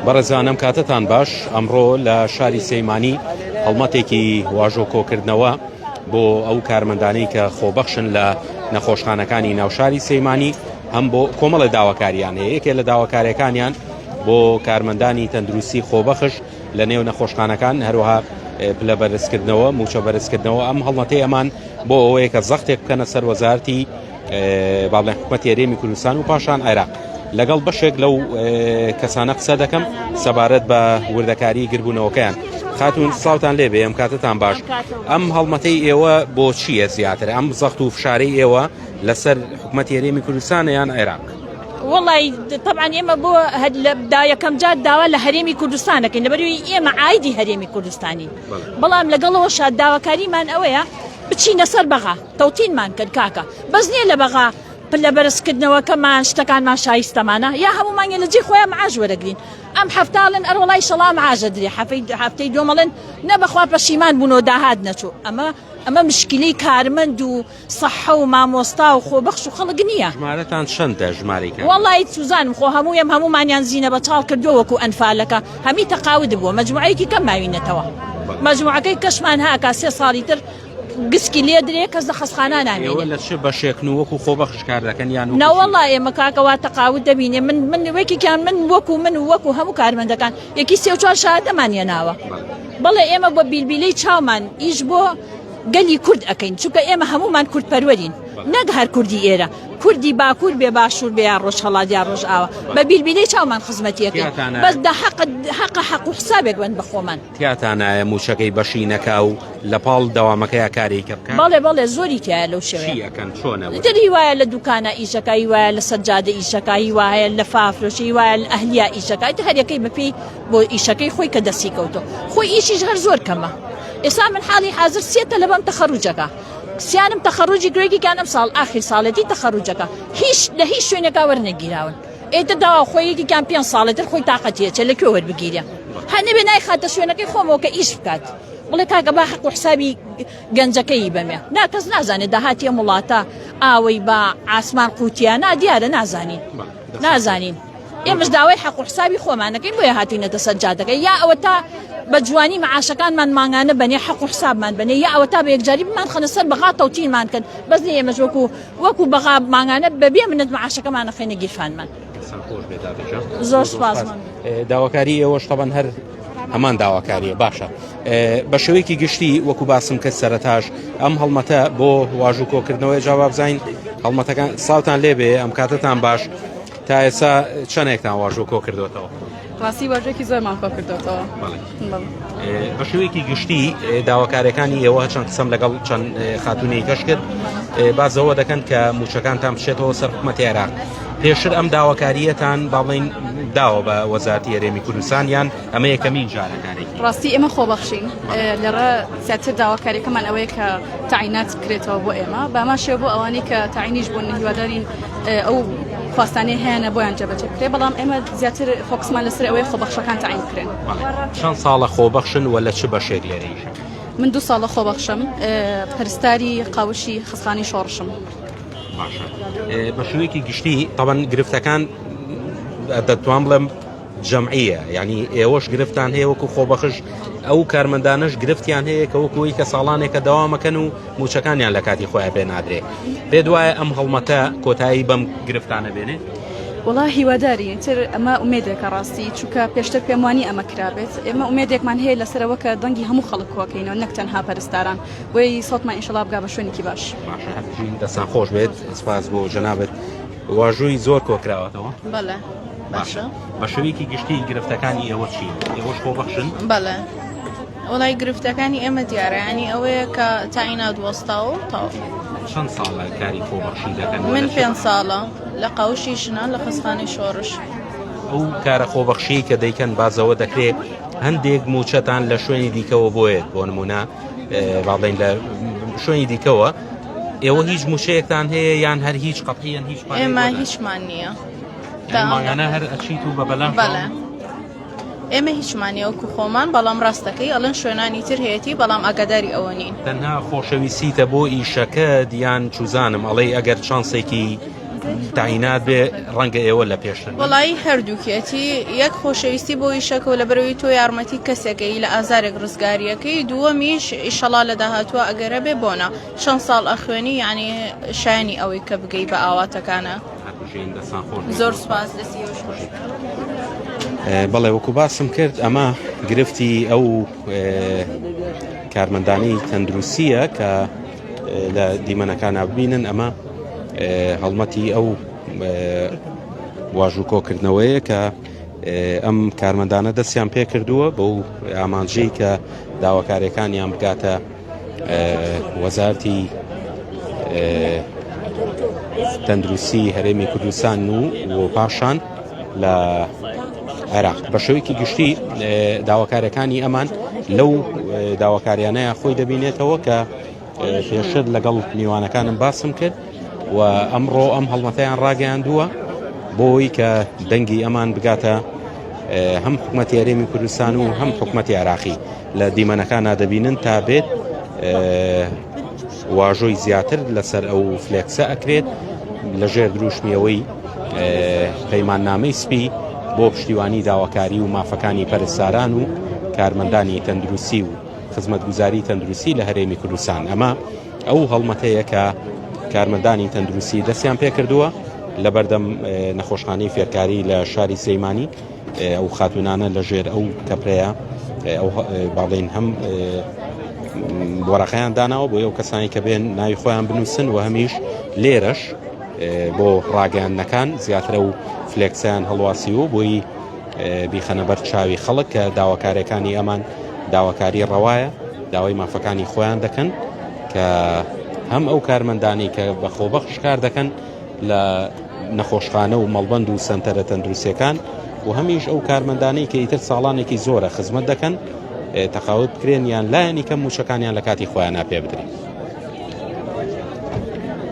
بەڕێزان ئەم کاتەتان باش ئەمڕۆ لە شاری سەیمانی هەڵمەتێکی واژۆ کۆکردنەوە بۆ ئەو کارمەندانەی کە خۆبەخشن لە نەخۆشخانەکانی ناوشاری سەیمانی هەم بۆ کۆمەڵە داواکاریان هەیە یەکێ لە داواکاریەکانیان بۆ کارمەندانی تەندروستی خۆبەخش لە نێو نەخۆشخانەکان هەروەها پلە بەرزکردنەوە موچە بەرزکردنەوە ئەم هەڵمەتەی ئەمان بۆ ئەوەیە کە زەختێک بکەنە سەر وەزارتی با بڵێن حکومەتی هەرێمی کوردستان و پاشان عێراق لەگەڵ بەشێک لەو کەسانە قسە دەکەم سەبارەت بە وردەکاری گربوونەوەکەیان خاتون ساوتان لێبێ ئەم کاتتان باش ئەم هەڵمەتەی ئێوە بۆ چییە زیاتر ئەم زەخت و فشارەی ئێوە لەسەر حکومەتی هەرێمی کوردستانە یان عێراق؟ وەڵی طبعا ئێمە بۆ دا یەکەم جار داوا لە هەرێمی کوردستان دەکەین لەبەروی ئێمە عایدی هەرێمی کوردستانی بەڵام لەگەڵەوە شاد داواکاریمان ئەوەیە بچینە سەر بەغا تەوتینمان کرد کاکە بەس نییە لە بەغا پلە بەرزکردنەوەکەمان شتەکانمان شایستەمانە یا هەموو مانگێ لە جێی خۆیان معاش وەرەگرین ئەم هەفتاڵن ئەرۆڵای شەڵا معاژە درێ هەفەی هەفتەی دومەڵێن نە بەخوا پەشیمان بوونەوە داهات نەچوو ئەمە ئەمە مشکلی کارمەند و سەحە و مامۆستا و خۆبەخش و خەڵک نییە. ژمارەتان چەندە ژمارەی کارمەند؟ وەڵی سوزانم خۆ هەموویم هەموومانیان زینە بە چاڵ کردووە وەکو ئەنفالەکە هەمی تەقاود بووە مەجموعەیەکی کەم ماوینەتەوە مەجموعەکەی کەشمان هاکا سێ ساڵی تر گسکی لێ درێ کەس لە خەستخانە نامێنێ. ئێوە لە چ بەشێکن و وەکو خۆبەخش کار دەکەن یان وەکو چی؟ نەوەڵا ئێمە کاکە وا تەقاود دەبینێ من من وەکێکیان من وەکو من و وەکو هەموو کارمەندەکان یەکی سێ و چوار شەهادەمان هێناوە بەڵێ ئێمە بە بیلبیلەی چاومان ئیش بۆ گەلی کورد ئەکەین چونکە ئێمە هەموومان کوردپەروەرین نەک هەر کوردی ئێرە کوردی باکوور بێ باشوور بێ یا ڕۆژهەڵات یا ڕۆژئاوا بە بیلبیلەی چاومان خزمەتی ئەکەین بەس دە حەق حەقە حەق و حسابێک بن بە خۆمان. تیاتانایە موچەکەی بەشی نەکا و لە پاڵ دەوامەکەیا کارێی کە بکا؟ بەڵێ بەڵێ زۆری تیایە لەو شێوەیە. چی ئەکەن چۆنە؟ ئیتر هی وایە لە دوکانە ئیشەکا هی وایە لە سەر جادە ئیشەکا هی وایە لە فافرۆشی هی وایە لە ئەهلیا ئیشەکا ئیتر هەریەکەی بەپێی بۆ ئیشەکەی خۆی کە دەستی کەوتۆ خۆی ئیشیش هەر زۆر کەمە ئێستا من حاڵی حازر سێ تەلەبەم تەخەروجەکە سیانم تەخەروجی گرێگیکان ئەم ساڵ ئاخیر ساڵێتی تەخەروجەکە هیچ لە هیچ شوێنێکا وەرنەگیراون ئێتر داوا خۆی یەکێکیان پێ ساڵێ تر خۆی تاقەتیە چە لە کوێ وەربگیرێ هەر نەبێ نایخاتە شوێنەکەی خۆمەوە کە ئیش بکات بڵێ کاکە با حەق و حسابی گەنجەکەی بەمێ نا کەس نازانێت داهاتی ئەم وڵاتە ئاوەی بە ئاسمان قوتیە نا دیارە نازانین نازانین ئێمەش داوای حەق و حسابی خۆمانەکەین بۆیە هاتوینەتە سەر جادەکە یا ئەوە تا بە جوانی معاشەکانمان مانگانە بەنێ حەق و حسابمان بەنێ یا ئەوە تا بە یەکجاری بمان خەنە سەر بەغا تەوتینمان کەن بەس نیە ئێمەش وەکو وەکو بەغا مانگانە بەبێ منەت معاشەکەمان ئەخەینە گیرفانمان. زۆر سپاس. داواکاری ئێوەش تەبەن هەر هەمان داواکاریە باشە بە شێوەیەکی گشتی وەکو باسم کرد سەرتاش ئەم هەڵمەتە بۆ واژوو کۆکردنەوەی جاوابزانین هەڵمەتەکان ساوتان لێبێ ئەم کاتتان باش تا ئێستا چەندێکتان واژۆ کۆ کردوێتەوە؟ ڕاستی واژێکی زۆرمان کۆ کردوێتەوە بە شێوەیەکی گشتی داواکارەکانی ئێوە چەند قسەم لەگەڵ چەند خاتونی کەش کرد بازەوە دەکەن کە موچەکانتان بچێتەوە سەر حکومەتی عێراق پێشتر ئەم داواکاریەتان با بڵین داوە بە وەزارتی هەرێمی کوردستان یان ئەمە یەکەمین جارەکارێکی ڕاستی ئێمە خۆبەخشین لەڕە زیاتر داواکاریەکەمان ئەوەیە کە تەعینات بکرێتەوە بۆ ئێمە بامان شێوە بۆ ئەوانەی کە تەعینیش بوون هیوادارین ئەو خواستانەی هەیەە بۆیان جێبەجێ بکرێت بەڵام ئێمە زیاتر فۆکسمان لەسەر ئەوەی خۆبەخشەکان تەعین بکرێن چەند ساڵە خۆبەخشن و لە چ بەشێک لێرەیش من دو ساڵە خۆبەخشم پەرستاری قاوشی خەستخانەی شۆڕشم باشە بە شێوەیەکی گشتی تەبەن گرفتەکان دەتوان بڵێم جەمعیە یعنی ئێوەش گرفتان هەیە وەکو خۆبەخش ئەو کارمەندانەش گرفتیان هەیە کە وەکوی کە ساڵانێکە دەوامەکەن و موچەکانیان لە کاتی خۆیان پێ نادرێ پێ دوایە ئەم هەڵمەتە کۆتایی بەم گرفتانە بێنێ وڵا هیواداری تر ئەمە ئومێدێکە ڕاستی چونکە پێشتر پێم وانی ئەمە کرابێت ئێمە ئومێدێکمان هەیە لەسەرەوە کە دەنگی هەموو خەڵک کۆکەینەوە نەک تەنها پەرستاران بۆیە سەوتمان ئینشەڵا بگا بە شوێنێکی باش. باشە هەربژین دەستان خۆش بێت سپاس بۆ جەنابت واژووی زۆر کۆکراوەتەوە بەڵێ باشە بە شێوەیەکی گشتی گرفتەکانی ئێوە چین ئێوەش خۆبەخشن بەڵێ وڵی گرفتەکانی ئێمە دیارە ینی ئەوەیە کە تاینات وەستا و تاو چەند ساڵە کاری خۆبەخشی دەکەن من پێ ساڵە لە قاوشی ژنان لە خەسخانەی شۆڕش ئەو کارە خۆبەخشی کە دەیکەن بازەوە دەکرێت هەندێک موچەتان لە شوێنی دیکەوە بۆیت بۆ نمونە با بڵێین لە شوێنی دیکەوە ئێوە هیچ موچەیەکتان هەیە یان هەر هیچ قەتیەن هیچ ئێمە هیچمان نییە مانگانە هەر ئەچیت و بە بەلاش بەڵێ ئێمە هیچمان نییە وەکو خۆمان بەڵام ڕاستەکەی ئەڵێن شوێنانی تر هەیەی بەڵام ئاگاداری ئەوە نین تەنها خۆشەویستیتە بۆ ئیشەکە دیان چوزانم ئەڵێ ئەگەر چانسێکی. تەعینات بێ ڕەنگە ئێوە لە پێشتر بن. وەڵایی هەردووکیەتی یەک خۆشەویستی بۆ ئیشەکە و لەبەرئەوەی تۆ یارمەتی کەسێکەی لە ئازارێک ڕزگاریەکەی دووەمیش ئیشەڵا لە داهاتووە ئەگەر هەبێ بۆنە چەند ساڵ ئەخوێنی یعنی شایەنی ئەوەی کە بگەی بە ئاواتەکانە. زۆر سوپاس دەستی ئێوەش خۆش بێت. بەڵێ وەکو باسم کرد ئەمە گرفتی ئەو کارمەندانی تەندروستیە کە لە دیمەنەکانە ببینن ئەمە هەڵمەتی ئەو واژوو کۆکردنەوەیە کە ئەم کارمەندانە دەستیان پێکردووە بەو ئامانجەی کە داواکاریەکانیان بگاتە وەزارتی تەندروستی هەرێمی کوردستان و و پاشان لە عێراق بە شێوەیەکی گشتی داواکارەکانی ئەمان لەو داواکاریانەیە خۆی دەبینێتەوە کە پێشتر لەگەڵ میوانەکانم باسم کرد و ئەمڕۆ ئەم هەڵمەتەیان ڕاگەیاندووە بۆی کە دەنگی ئەمان بگاتە هەم حکوومەتی هەرێمی کوردستان و هەم حکوومەتی عراقی لە دیمەنەکان دەبینن تا بێت واژۆی زیاتر لەسەر ئەو فلێکسە ئەکرێت لەژێر دروشمیەوەی پەیماننامەی سپی بۆ پشتیوانی داواکاری و مافەکانی پەرستاران و کارمەندانی تەندروستی و خزمەتگوزاری تەندروستی لە هەرێمی کوردستان ئەمە ئەو هەڵمەتەیە کە کارمەندانی تەندروستی دەستیان پێکردووە لە بەردەم نەخۆشخانەی فێرکاری لە شاری سلەیمانی ئەو خاتونانە لە ژێر ئەو کەپرەیە ئەو باڵین هەم وەرەقەیان داناوە بۆ ئەو کەسانی کە بێن ناوی خۆیان بنووسن و هەمیش لێرەش بۆ ڕاگەیاندنەکان زیاترە و فلێکسیان هەڵواسی و بۆی بیخەنە بەر چاوی خەڵک کە داواکاریەکانی ئەمان داواکاری ڕەوایە داوای مافەکانی خۆیان دەکەن کە هەم ئەو کارمەندانی کە بە خۆبەخش کار دەکەن لە نەخۆشخانە و مەڵبەند و سەنتەرە تەندروستیەکان و هەمیش ئەو کارمەندانەی کە ئیتر ساڵانێکی زۆرە خزمەت دەکەن تەقاوت بکرێن یان لایەنی کەم موچەکانیان لە کاتی خۆیان پێ بدرێت.